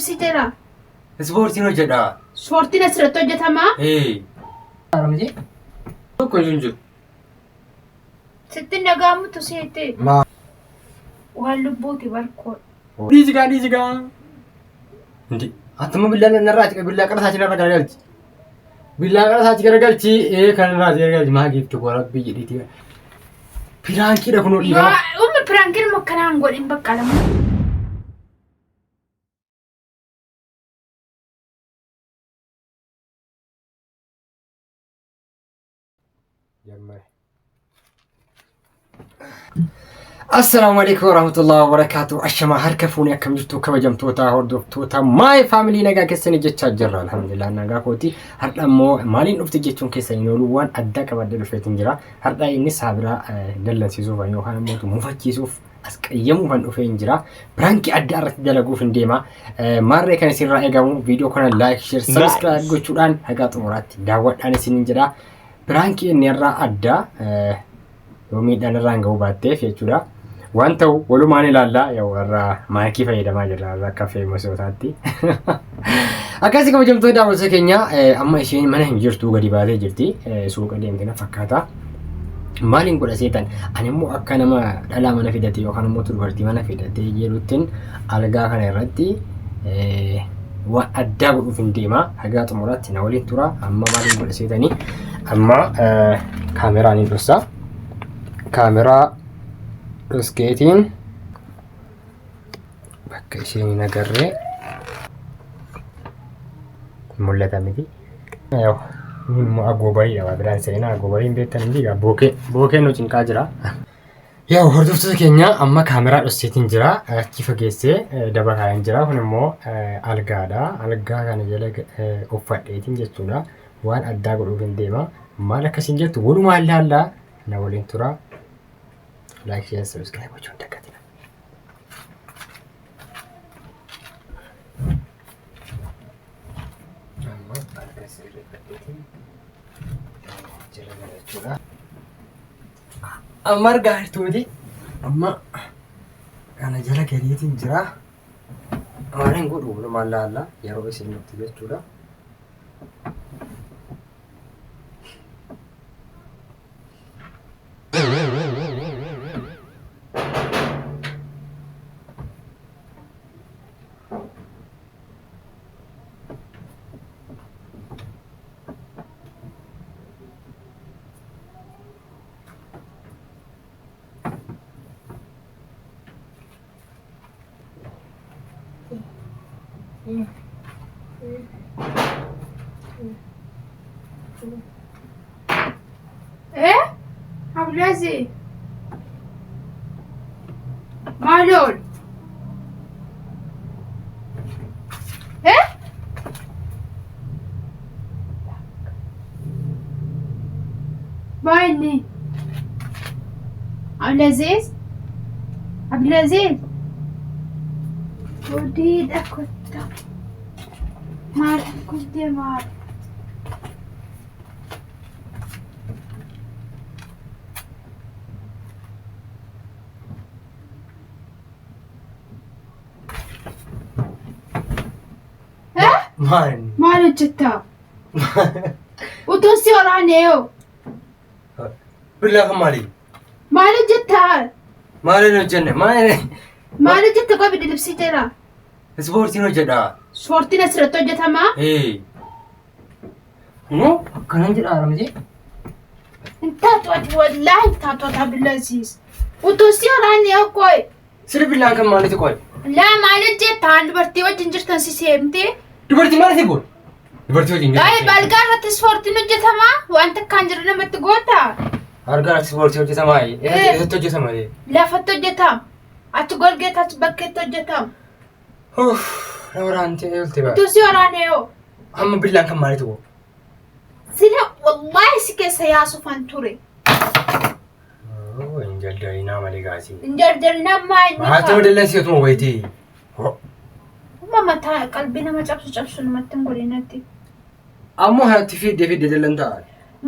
libsii jala. Ispoortiin hojjedha. Ispoortiin asirratti hojjetamaa? Ee. Miti? Tokko hin jiru. Sitti hin dhaga'amutu sitti. Maa. Waan lubbuuti barkoo. Dhiisi gaa dhiisi gaa. Ndi. Attuma billaa narraa achi billaa qara isaachi narra garagalchi. Billaa qara isaachi garagalchi ee kan irraa achi garagalchi maa giiftu koo rabbii jedhiiti. Piraankiidha kunoo dhiifama. Ummi piraankiin akkanaan godhin bakka lama. Jammare. Assalaamu alaikum warahmatullahi wabarakatuh. Ashamaa harka fuunee akkam jirtu kabajamtoota hordoftoota my family nagaa keessanii jechaa jirra. Alhamdulillah nagaa kooti. Har'a immoo maaliin dhufte jechuun keessanii oolu waan addaa qabadhee dhufeetiin jira. Har'a inni saabiraa dallansiisuuf yookaan immoo mufachiisuuf as qayyamuufan dhufee hin jira. Piraankii addaa irratti dalaguuf hin deema. Maarree kan isinirraa eegamu viidiyoo kana like, share, subscribe gochuudhaan haga xumuraatti daawwadhaan isiniin jedha. Piraankii inni irraa addaa yoo miidhaan irraan ga'uu baatteef jechuudha. Waan ta'u walumaan ilaallaa yoo irraa maayikii fayyadamaa jirra irra akka feemasootaatti. Akkasii kabajamtoota daawwattoota keenya amma isheen mana hin jirtu gadi baatee jirti. Suuqa deemte na fakkaata. Maaliin godha seetan ani immoo akka nama dhalaa mana fidate yookaan immoo dubartii mana fidate jedhuttin algaa kana irratti waan addaa godhuuf hin deema. Hagaa xumuraatti na waliin tura. Amma maaliin godha seetanii amma kaameraa ni dhoksa. Kaameraa dhoskeetiin bakka isheen hin agarree mul'ata miti. Kun immoo agoobariidha waa biraan seenaa agoobariin beektan hin diigaa bookee bookeen nu cinqaa jira. Yaa hordoftoota keenya amma kaameraa dhosseetiin jira achi fageessee daba kaa'een jira kun immoo algaadha algaa kana jala uffadheetiin jechuudha waan addaa godhuuf hin deema maal akkasiin jettu walumaan ilaallaa na waliin tura like share subscribe gochuun dagatina. Amma algaa sirreeffadheetiin jala gala jechuudha. Amma argaa jirtu miti. Amma kana jala galeetiin jira. Waan hin godhu walumaan laalla yeroo isin nutti jechuudha. Eh? Abdulaziz. Maal oolu? Eh? Baay'inni. Abdulaziz. Abdulaziz. Godiidha kottaa. Maal kuttee maal? Eh? Maal? Maal hojjettaa? Utuu si waraanee hoo? Billaa kan maali? Maal hojjettaa? Maal hin hojjenne? Maal? Maal hojjetta qofi dilibsii jira? Ispoortiin hojjedha. Ispoortiin asirratti hojjetamaa? Ee. Kunoo akkanan jedha haramtee. Hin taatu ati wallaahi hin taatu ati Abdulaziz. Utuu si waraanee hoo qoy? Sirri billaan kan maaliiti qoy? Laa maal hojjettaa? Dubartii wajjin jirtan si seemtee? Dubartii maaliiti kun? Dubartii wajjin Baay'ee balgaa irratti ispoortiin hojjetamaa? Wanta akkaan jiru namatti goota? Argaa irratti ispoortii hojjetamaa? Eessatti hojjetama? Lafatti hojjetama. Achi golgeetti achi bakkeetti hojjetama. Uff, na waraantee oolte ba'a. Utuu si waraanee hoo? Amma billaan kan maaliiti kun? Sila wallaahi si keessa yaasufan ture. Hin jarjarinaa malee gaasii. Hin jarjarinaa maa inni Haa ta'u dallansi otuma wayitii. Kuma mataa qalbii nama cabsu cabsu namatti hin godhinatti. Ammoo kanatti fiiddee fiiddee dallan ta'a.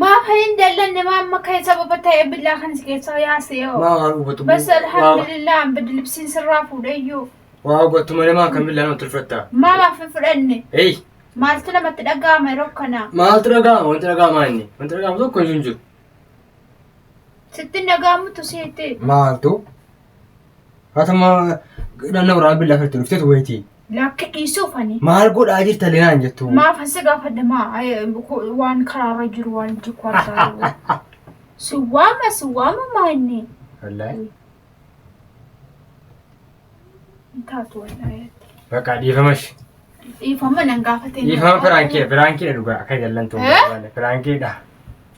Maaf hin dallanne maa amma kan sababa ta'e billaa kan si keessa yaase yoo. Maa waan hubatu. Bas alhamdulillah an bidilibsiin sirraa fuudheyyuu. Waa gottuma namaa kan billaa namatti ulfatta. Maamaaf hin fudhanne. Eey! Maaltu namatti dhaga'ama yeroo kanaa? Maaltu dhaga'ama? Wanti dhaga'amaa inni? Wanti dhaga'amu tokko hin jiru. Sitti hin dhaga'amutu sitti. Maaltu? Hatuma dhanna biraa billaa fudhatte dhufteetu wayitii. Lakki dhiisuuf ani. Maal godhaa jirta linaan jettu? Maaf asi gaafadha maa waan karaarra jiru waan jikku argaa jiru. Si waama si waama maa inni? Wallaahi. Hin taatu wallaahi. Bakka dhiifamash. Dhiifama nan gaafatee. Dhiifama piraankii piraankiidha dhugaa akka jallantu. Eh? Piraankiidha.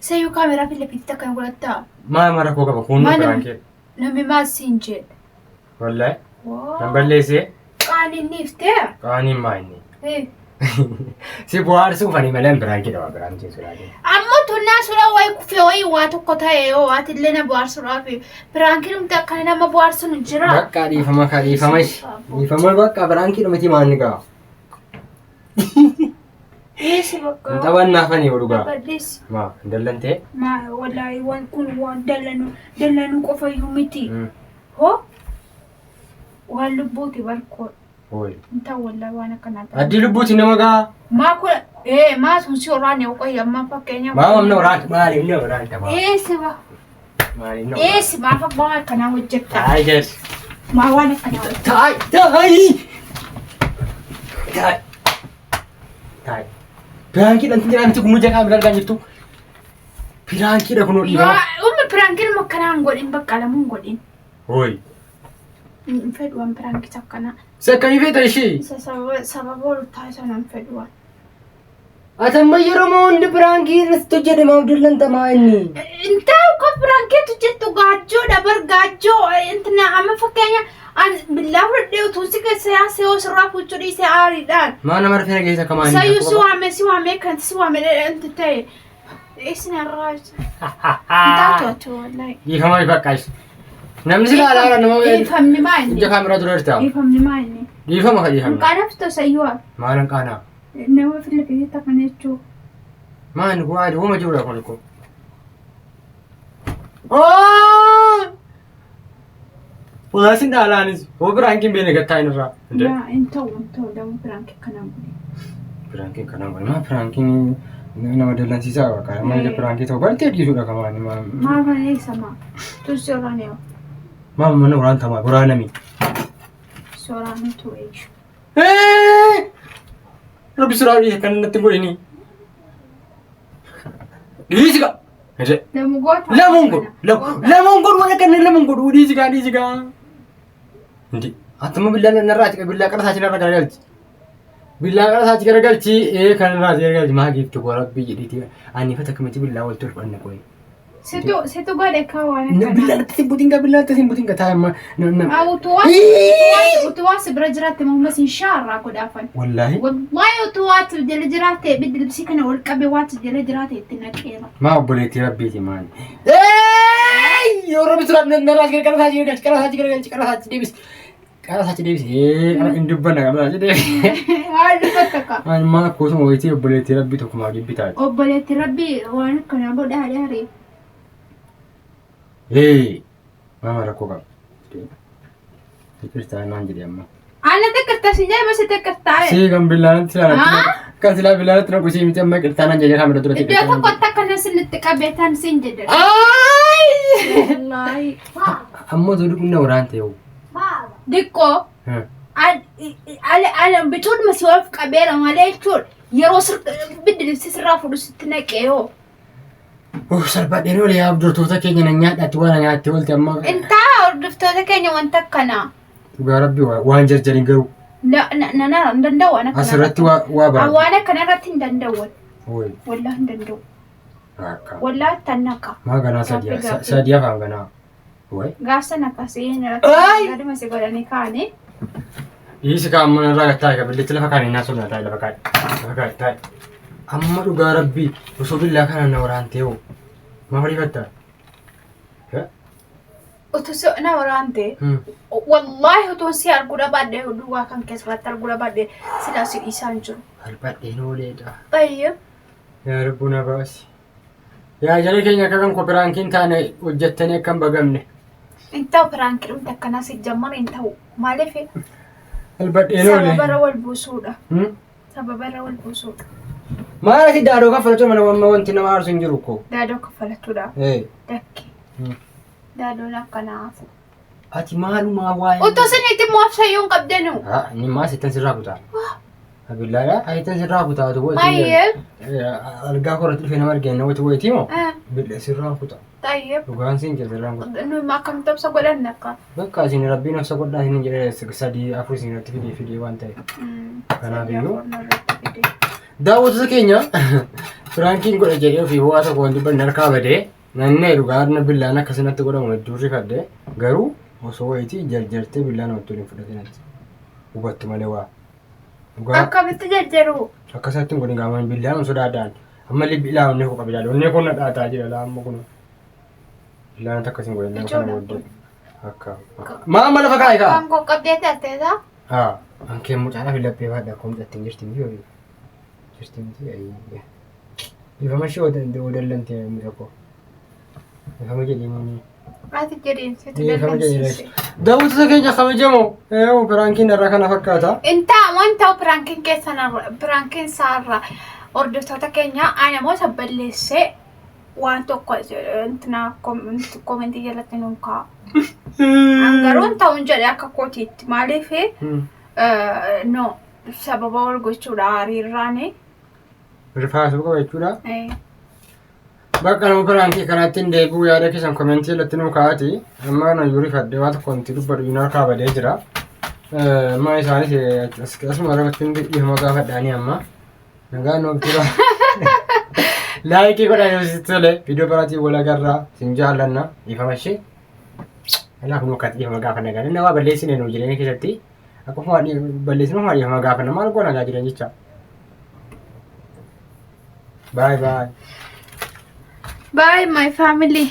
Sayyuu kaameraa fi lafitti akkana godhattaa? Maal mara koo qaba kun Maal- piraankiidha. Namni maal siin jedhe? Wallaahi. Kan balleessee Qaaniin niiftee? qaaniin maa inni. Si bohaarsuuf ani malee piraankiidha waa piraankiin suraati. Ammoo tunnaa suuraa wayii kufee wayii waa tokko ta'e yoo ati illee na bohaarsuudhaaf piraankiin humti akkana nama bohaarsu nu jira. Bakka dhiifama ka dhiifama dhiifama bakka piraankiidha miti maanni gaa. Dhiisi bakka. Taphannaafanii dhugaa. Balleessi. Maa hin dallantee? Maa wallaahi waan kun waan dallanu dallanuu qofa iyyuu miti. Hoo waan lubbuuti barkoo Hooyi. hin ta'u wallaahi waan akkanaa ta'u. Addii lubbuuti nama gaa. Maa kun ee maa sun si waraane qoyya amma fakkeenyaaf. Maa amna waraanta maaliif na waraanta maa? Dhiisi ba. Maaliif na waraanta? Dhiisi maaf waan akkanaa hojjetta. Taa'ii jedhi. Maa waan akkanaa hojjetta. Taa'ii taa'ii. Taa'ii. Taa'ii. Piraankiidhaan tin jedhaa miti kun nuja kaamilaa argaa jirtu. Piraankiidha kun dhiifama. Ummi piraankiin akkanaa hin godhin bakka lamuu hin godhin. Hooyi. Hin fedhu waan piraankii akkanaa. Si akkamii feeta ishee? Isa sababa sababa ol taasisan hin fedhu waan. Ati amma yeroo hundi piraankii irratti hojjedhe maaf dallantamaa inni? Intaa ko piraankiitu jettu gaajjoodha bar gaajjoo intina amma fakkeenya an billaa fudhadhee utuu si keessa yaasee yoo sirraa fuuchuu dhiisee aariidhaan. Maa nama rafee geessa kamaa inni? Sayyuu si waame si waame kan si waame inti ta'e. Isin irraa intaa to'atu wallaahi. Dhiifama bakka ishee. Namni si ilaalaa nama Dhiifamni maa inni? ija kaameraa dura jirta. Dhiifamni maa inni? Dhiifama ka dhiifamni. Hin sayyuu Maal hin qaanaa? nama fila kana jechuu. Maal kun adi hooma jirudha kun kun. Walaasin dhaalaanis hoo piraankiin beene gattaa inni irraa. Yaa hin ta'u hin ta'u damuu piraankii akkanaa godhe. Piraankiin kanaan godhe maa piraankiin nama dallansiisaa bakka nama ija piraankii ta'u bartee dhiisudha kamaan. Maal malee maa tun sooraan yoo Maa mana waraantamaa waraanami. sooraan tu eeshu. Rabbi suraa dhiise kan natti godhini. Dhiisi gaa. Lamu goota. Lamuun godhu. Lamuun godhu waan akka inni lamuun godhu dhiisi gaa dhiisi gaa. Hindi. Atuma billaa narraa achi billaa qara isaachi narra garagalchi. Billaa qara isaachi garagalchi ee kan irraa achi garagalchi maa giiftu koo rabbi jedhiiti ani fata akkamitti billaa wal tolfanne qoyi. Situ situ godhe kaa waan akkanaa. Billaa natti sin butinga billaa natti sin butinga taa'e amma. Utuu waan si bira jiraatte morma siin shaarraa godhaafan. Wallaahi. Wallahi utuu waan si jala jiraatte bidilbsii kana ol qabee waan si jala jiraate itti naqeera. Maa obboleettii rabbiiti maali? Yoo rabbi suraa narraa achi qara isaachi garagalchi qara isaachi garagalchi qara isaachi deebisi. Qara isaachi deebisi. Qara hin dubbanna qara isaachi deebisi. Waan dubbatta kaa. Ani maa akkosuma wayitii obboleettii rabbii tokko maa jibbi taate. Obboleetti rabbii waan akkanaa godhaa dhaare. Maama rakkoo qaba. Kiristaanaa naan jedhe amma. Ana xiqqirta si jedhama si xiqqirtaa. Si kan billaanatti silaa kan silaa billaanatti naqu si miti amma kiristaanaan jedhee kaamera duratti. Iddoo tokkotti akkana sinitti qabeetan siin jedhe. Wallaahi. Ammoo tolu qunna waraan ta'e. Diqqoo. Ala bicuudhuma si of qabeera malee jechuudha. Yeroo biddi sirraa fudhu sitti naqee hoo. Salphadheen olee hordoftoota keenya na nyaadhaatti waan nyaatte oolte amma. Intaa hordoftoota keenya wanta akkanaa. Dhugaa rabbi waan jarjariin garuu Nana hin danda'u waan akkanaa. asirratti waa bara. Waan akkana irratti hin danda'u. Wallaahi hin danda'u. Akka. Wallaahi tan naqa. Maa ganaa sadii afaan ganaa. Gaafsa naqa si'een irratti gaduma si godhanii kaa'anii. Dhiisi kaa amma irraa taa'e ka billichi lafa kaanii naa sobna taa'e lafa kaa'e. Lafa kaa'e taa'e. Amma dhugaa rabbii osoo billaa kana na waraantee hoo. Maa fariifatta? Utuu si na waraante. Wallaahi utuun si arguu dhabaadhe duwwaa kan keessatti arguu dhabaadhe silaa si dhiisaan jiru. Salphadheen ooleedha. Baay'ee. Yaa lubbuu na baasi. Yaa jala keenya akka kan koo piraankiin taane hojjettanii akka hin bagamne. Hin ta'u piraankii dhumte akkanaa si jammar hin ta'u. Maaliif Albadheen oole. Sababarra wal buusuudha. Sababarra wal buusuudha. Maal ati daadoo kaffalachuu mana amma wanti nama aarsu hin jiru koo. Daadoo kaffalachuudha. Eh. Dakki. Daadoon akkanaafu. Ati maalumaa waa'ee. Utuu isinitti immoo afsayyuu hin qabdanu. Ah, inni maa sittan sirraa kutaa. Abillaadha. Ayitan sirraa kutaa tu wayitii. Maayyeeb. Algaa korratti dhufee nama argee nama wayitii moo? Billa sirraa kutaa. Tayyib. Dhugaan siin jira sirraan kutaa. Nuyi akkamitti obsa godhanna akka. Bakka isin rabbiin obsa godhaa isin jedhee sadii afur isin irratti fidee fidee waan ta'eef. Kanaaf iyyuu. Daawwattoota keenya piraankiin godha jedhee ofii bu'aa tokko wanti banne harkaa badee nannee dhugaan billaan akkasinatti godhamu hedduu rifadhe garuu osoo wayitii jarjartee billaan namatti waliin fudhatin ati hubattu malee waa. Dhugaa Akkamitti jajjaruu? akkasatti hin godhin gaamaan billaan osoo sodaadhaan amma libbi ilaa onnee koo qabida onnee koo na dhaataa jira laa amma kun billaan akkas hin godhin nama kana booddee akka maa amma lafa kaa'e kaa. Kan koo qabdee tarteetaa? Haa ankee mucaadhaaf laphee baadha akkoo mucattiin jirti miti horii jirti miti ayyee. Ifama ishee odallante muca koo. Ifama jedhee muni. Ati jedheen sitti Ifama jedhee. dallansiise. Daawwattoota keenya kabajamoo eewu piraankiin irraa kana fakkaata. Intaa wanta piraankiin keessan piraankiin isaarra hordoftoota keenya ani namoota balleessee waan tokko intina koomentii jalatti nuun kaa'a. An garuu hin ta'uun jedhe akka kootiitti maaliif no sababa wal gochuudha hariirraani. Rifaasuu qaba jechuudha. Bakka nama piraankii kanatti hin deebi'u yaada keessan komentii irratti nuu kaa'ati. Amma kana iyyuu rifadhee waan tokko wanti dubbadhu iyyuu harkaa badee jira. Amma isaanis asuma irratti dhiifama gaafadhaanii amma. Nagaan nuuf tura. Laayikii godhaa yoo sitti tole viidiyoo biraatiin wal agarraa sin jaallanna dhiifama ishee. Kanaaf nu akka dhiifama gaafanna gaariin nama balleessine nu jireenya keessatti akkuma balleessine ofuma dhiifama gaafanna maal goona gaa jiran jecha. Bye bye. Bye my family.